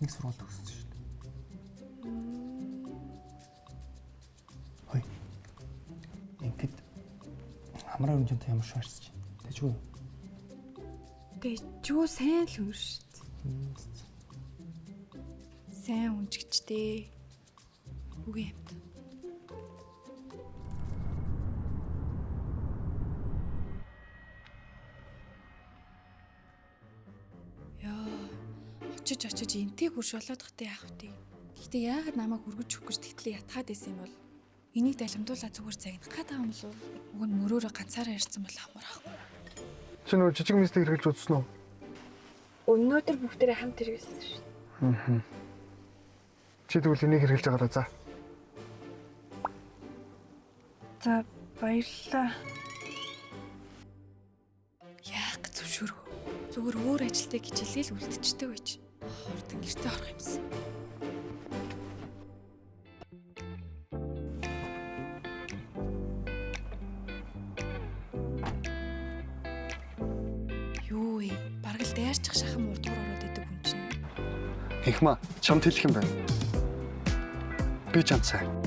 Нэг сургууль төгссөн шүү дээ. Хой. Ингээд амраа хэмжээтэй ямар шаарч чинь. Тэжгүй юу? Тэжгүй сайн л хүн шүү дээ. Сайн үнжигчтэй. Үгүй юмт. Яа, очиж энтэй хурш болоод хатаа яах вэ? Гэхдээ яагаад намайг өргөж өгөх гэж тэгтлээ ятгаад байсан юм бол? Энийг далимдуулаа зүгээр загнах гээд байгаа юм болов уу? Уг нь мөрөөрөө ганцаараа ирсэн бол амар ахгүй. Чи нөгөө жижиг мистик хэрэглэж үзсэн үү? Өнөөдөр бүгдээрээ хамт хэрэгэлсэн шүү дээ. Чи тэгвэл энийг хэрэглэж байгаараа за. За баярлалаа. Яах гэж зөвшөөрөх. Зүгээр өөр ажилтаа гэж хэлээл үлдчихдэг байж. Хурдан гэртээ орох юмсан. Юу вэ? Бараг л дайрчих шахан урдгуур ороод идэг хүн чинь. Инхмаа чамд хэлэх юм байна. Би чамд сайн.